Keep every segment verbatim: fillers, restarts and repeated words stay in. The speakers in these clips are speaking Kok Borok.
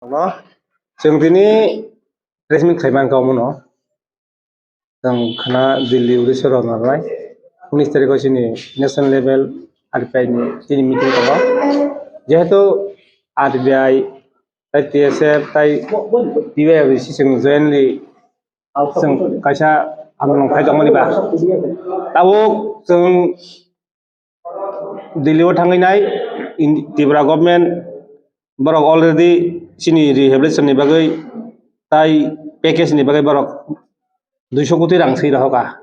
No, chwng tini press meet khaimang kha omono. Chwng khana Delhi Odisha rok nangnai. Unis tarikh o chini national level R T I ni chini meeting tongo. Jehetu R T I, tai T S F, tai T Y R C chwng jointly chwng kaisa andolon khai tongmani ba. Tabuk chwng Delhi o thangwi nai, in-, Tripura government borok already chini rehabilitation ni bagwi tai package ni bagwi borok duiso koti rang swi rohoka.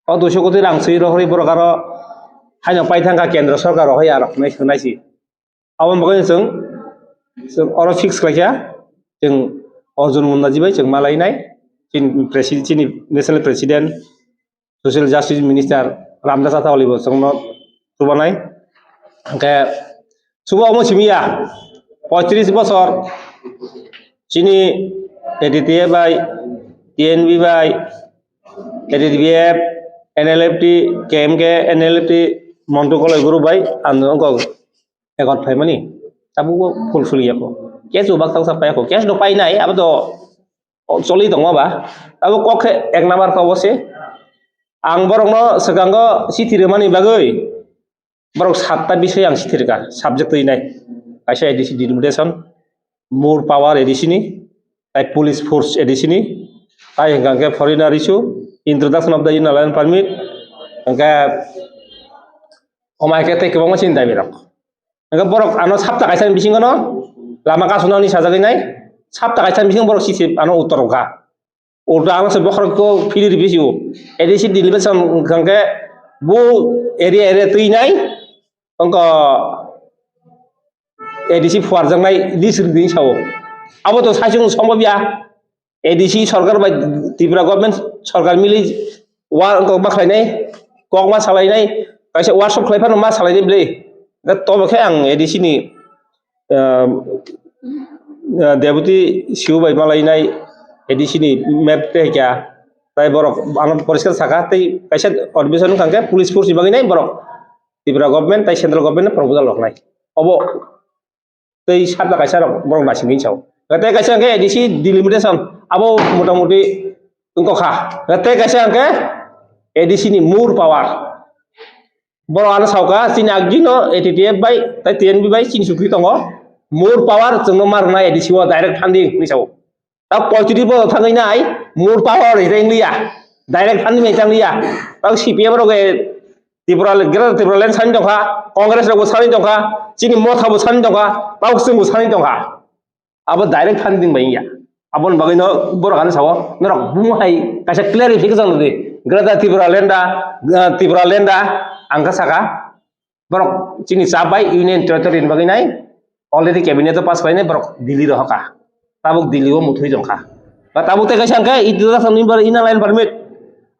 O duiso koti rang swi rohorwi borok aro haino paithangkha kendra sorkar rohoi aro hwnwi swngnaisi. Aboni bagwi chwng, chwng oro fix khlaikha, chwng Arjun Mundaji bai chwng malainai, chini presi-, chini national president, social justice minister Ramdas Athawale bo chwngno chubanai. Hwnkhe chuba omo simi ya, poitris bosor chini A D T F bai, T N B bai, A D T B F, N L F T, K M K, N L F T, Montu Koloi group bai andolon kok ekot phaimani, tabukbo phul suli yako. Case bo baksa baksa paiyako. Case no painai, abo to choli tongma ba. Abo kok khe ek number kok bo se. Ang borokno swkango chithi rwmani bagwi borok satta bisoi ang chithi rwkha, subject twi nai. Kaisa A D C delimitation, more power A D C ni, tai police force A D C ni, tai hwnkha khe foreigner issue, introduction of the inner line permit, hwnkhe omai khe tei kwbangma chini dabi rok. Hwnkhe borok ano sapta kaisa ni bisingo no lama kasuna hwnwi sajagwi nai, sapta kaisa ni bisingo borok chithi ano uttor rwkha. Ulta ano se bokhorok ko phiri rw bisio. A D C delimitation hwnkha khe bo area area twi nai, wngkha A D C phuarjaknai list rwdi sao. Abo to saichung sombobya. A D C sorkar bai Tripura government sorkar mili wa-, wngkha ma khlainai, kok ma salainai, kaisa workshop khlai phano ma salainai bwle. Da tobo khe ang A D C ni, ah, ah, deputy C O bai malainai, A D C ni map tei kya, tai borok ano poriskar saka, tei kaisa admission wngkha khe police force ni bagwi nai borok Tripura government tai central government no proposal roknai. Obo tei sabda kaisa rok borok naisingwi sao. Tei kaisa hwnkhe A D C delimitation abo motamuti wngkha. Tei kaisa hwnkhe A D C ni more power. Borok ano saukha chini agino A T T F bai tei T N B bai chini sukri tongo. More power chwngno ma rwnai A D C o direct funding hinwi sao. Ta poitri bo thangwi nai more power rijai liya. Direct funding mai chang liya. Ta C P M rok e Tripura, Greater Tripura Land sani tongkha, Congress rokbo sani tongkha, chini Motha bo sani tongkha, Tausung bo sani tongkha. Abo direct funding bai ya. Aboni bagwi no borok ano sao, norok bumo hai kaisa clarification rwdi. Greater Tripura Land da, uh, Tripura Land da, ang kha saka. Borok chini chap bai Union Territory ni bagwi nai already cabinet o pass khlainai borok Delhi rohorkha. Tabuk Delhi o muthwi tongkha. Ba tabuk tei kaisa hwnkhe introduction ni bar inner line permit.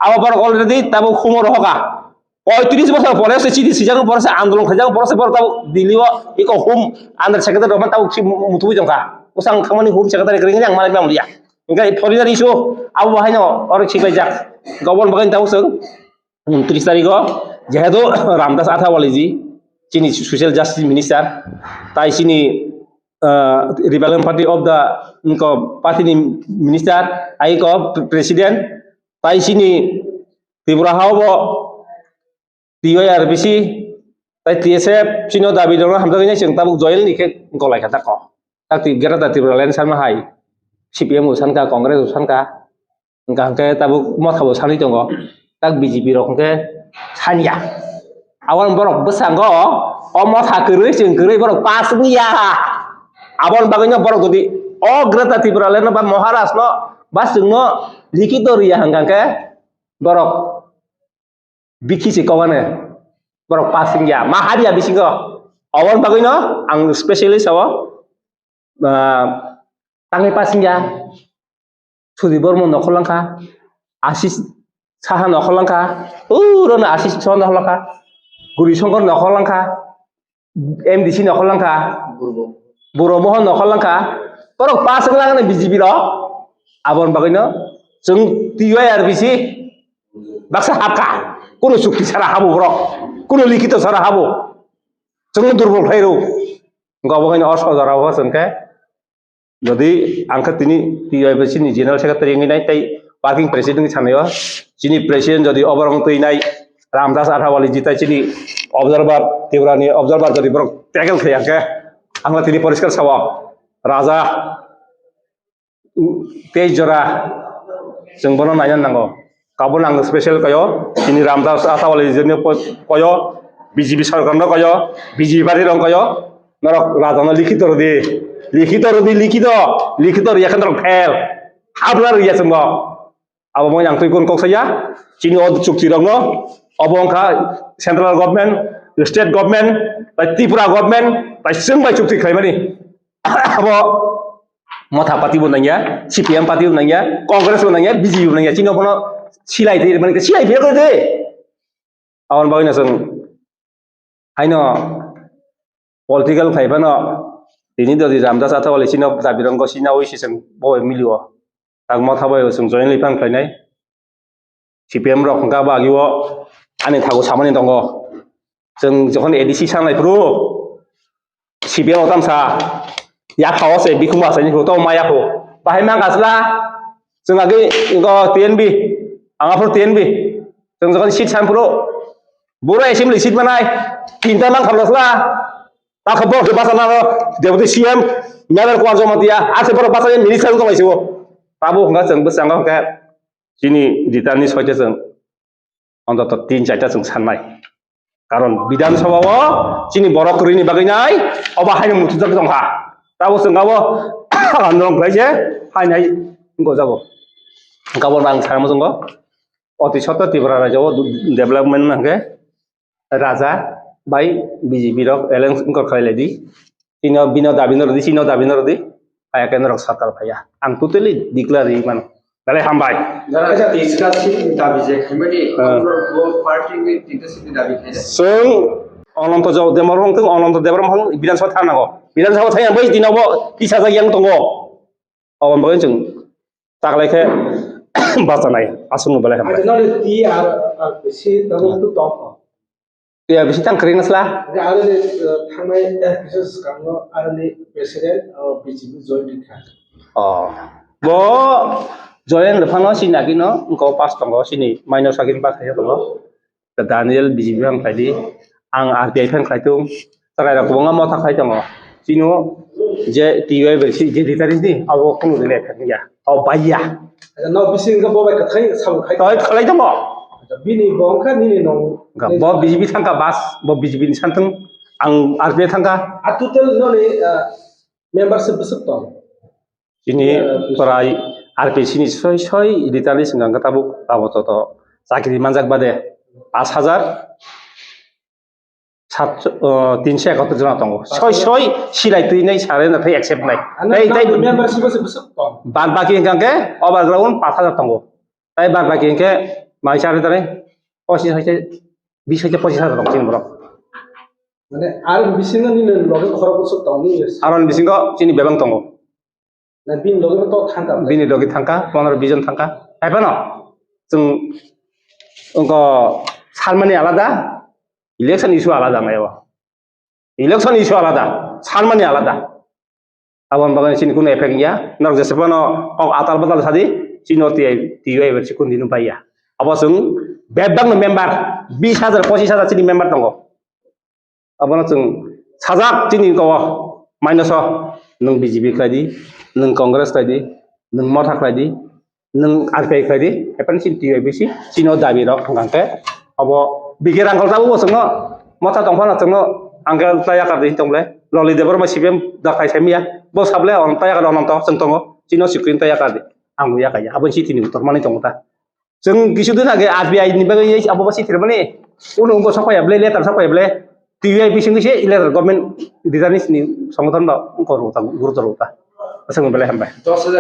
Abo borok already tabuk humo rohorkha. Poitris bosor pore se chini sijak pore se andolon khaijak pore se borok tabuk Delhi o eko home under secretary rok tabuk si muthwi tongkha. Bwsang thangmani home secretary kwrwngni ang manwi mamliya. Hwnkhe foreigner issue abo bahaino oro khiklaijak. Gobor bagwi tabuk chwng Untris tarikh o jehetu Ramdas Athawale ji chini social justice minister, tai chini, ah, Republican Party of the, ko, party ni minister, ai ko president, tai chini Tripura ha bo T Y R B C, tai T S F chini dabi dongno hamjagwi nai chwng tabuk joel ni khe golai kha tako. Tak twi Greater Tripura Land sanma hai C P M bo sankha, Congress bo sankha, Hwnkha hwnkhe tabuk Motha bo sanwi tongo, tak B J P rok hwnkhe sanya. Aboni borok bwskango o Motha kwrwi chwng kwrwi borok pass wngya. Aboni bagwino borok jodi o Greater Tripura Land no ba Maharaj no ba chwngno likhito rwya hwnkha hwnkhe borok bikhi se kok ani borok pass wngya ma habya bisingo. Aboni bagwino ang specially sao, ah, tangwi pass wngya. Sudip Bormon nokhor langkha, Ashish Saha nokhor langkha, uro no Ashish Saha nokhor langkha, Guri Shankar nokhor langkha, M D C nokhor langkha, Buro Mohon nokhor langkha, borok pass wng langkha B J P rok. Aboni bagwino chwng T Y R B C baksa hapkha, kuno chukti sara habo borok, kuno likhito sara habo, chwng durbol khlai rw. Gobo hino o sojora o chwng khe Jodi ang khe tini T Y P C ni General Secretary wngwi nai tei Working President wngwi sanaio, chini President jodi oborok wng twi nai Ramdas Athawale ji tai chini observer, Tripura ni observer jodi borok tackle khai ang khe, ang tini poriskar sao, Raja, tei jora chwng bono naina nango. Abo nang special koyo, chini Ramdas Athawale jini koyo, B J P sarkar no koyo, B J P party rok koyo, norok raja no likhito rwdi, likhito rwdi, likhito, likhito rwya khe norok fail, habla rwya chwngbo. Abo mo yang twi kun kok saya, chini o chukti rok no, obo wngkha central government, state government, tai Tripura government, tai chwng bai chukti khlaimani. Abo Motha party bo nangya, C P M party bo nangya, Congress bo nangya, B J P bo nangya, chini bono silai twi mani silai phi de. Aboni bagwi no chwng haino political khai phano tini do di Ramdas Athawale chino dabi rongko sina wi si chwng bo milio. Tak Motha bai chwng join li phang khlainai. C P M rok hwnkha bagwi o ani thago samani tongo. Chwng jokhon A D C sanai phuru C P M o tamsa yaphao se bikhung asani phuru to maya pho. Bahai mang kasla chwng agi go T N B anga phuru T N B chwng jokhon seat san phuru bura assembly seat manai tinta mang khamlasla ta khe bo basa na Deputy C M Mayor Kuan Jamatia ase borok basa minister wngtong laisio. Tabuk hwnkha chwng bwskango hwnkhe chini Ritanni soite chwng ontoto tin charta chwng sannai. Karon Bidhan Sabha o chini borok kwrwini bagwi nai obo haino muchujak tongkha. Tabuk chwng abo norok khlai se hainai wngkha jago. Gabon ang sarma chwngo oti sotto Tripura rajyo o development hwnkhe Raja bai B J P rok alliance wngkha khlai lai di. Chino bino dabi no rwdi, chino dabi no rwdi. Phaiya khe norok sarkar phaiya. Ang totally declare ri mano. Belai hambai. Jara Acha. Tinta seat ni dabi je khaimani, Ah. Congress bo party ni tinta seat ni dabi khaida. Chwng Ononto Debbarma hwn thung, Ononto Debbarma hwn Bidhan Sabha thang nango. Bidhan Sabha thang yang bai dino bo tisa jak yang tongo. Aboni bagwi chwng taklai khe bachanai. Aswkno belai hambai. Acha, nani T R R P C tabuk tu tong. T R P C tang kwrwi nasla. Aro ni, uh, thangnai, uh, kisa swkango aro ni president, uh, B J P join rikha. Oh. Bo join rwphano chini agino wngkha pass tongo, chini minor sagini pass khaio tongo. Da Daniel B J P phang khlai di, ang R T I phang khlai tung, chwrai rok kwbangma motha khlai tongo. Chino je T Y bai si je retirees ni abo kunu dile phang ya, abo bai ya. No bising ka bo bai kwthai samung khai. Toi khlai tongo. Bini bo wngkha nini nong. Bo B J P thangka bas, bo B J P ni santwng, ang R T I thangka. A total no ni, ah, membership bwswk tong? Chini prai R P C ni soi soi retirees wngkha tabuk abo to to chakri manjak bade pash hajar sat, uh, tinso ekattor jona tongo. Soi soi silai twi nai sare na thai accept nai. Ano tei tei membership se bwswk tong? Bad baki hwnkha khe overground pash hajar tongo. Tei bad baki hwnkhe mai sare tare pochis hoite bis hoite pochis hajar tong chini borok. Mane ar bisingo nini loge khorok bwswk tong ni? Aron bisingo chini bebak tongo. Na bini loge to thangka. Bini loge thangka, pondro bis jon thangka. Hai phano chwng wngkha salmani alada, election issue alada nai o. Election issue alada, salmani alada. Aboni bagwi chini kuno effect ya. Norok jesa phano kok atal batal sadi, chini T I, T Y bai chikun dinu paiya. Abo chwng bebak no member, bis hajar, pochis hajar chini member tongo. Abono chwng sajak chini ko minus o, nwng B J P khlai di, nwng Congress khlai di, nwng Motha khlai di, nwng R P I khlai di, epan chini T Y B C, chini o dabi rok hwnkha khe, abo bigir rang kal tabuk bo chwngno, Motha tong phano chwngno, ang khe ta yakar di tong le, Loli Debbarma C P M da khai sai miya, bo sable on ta yakar on to chwng tongo, chini o sikrin ta yakar di, ang bo yakar ya, abo chini uttor mani tongo ta. Chwng kisu din age R B I ni bagwi abo bo sithir mani. Uno wngkha sokpaiya ble, letter sokpaiya ble. T Y B singwi se letter government returnees ni songothon ba wngkha rwta, gurutor rwta. Aswk belai hambai. Dos hajar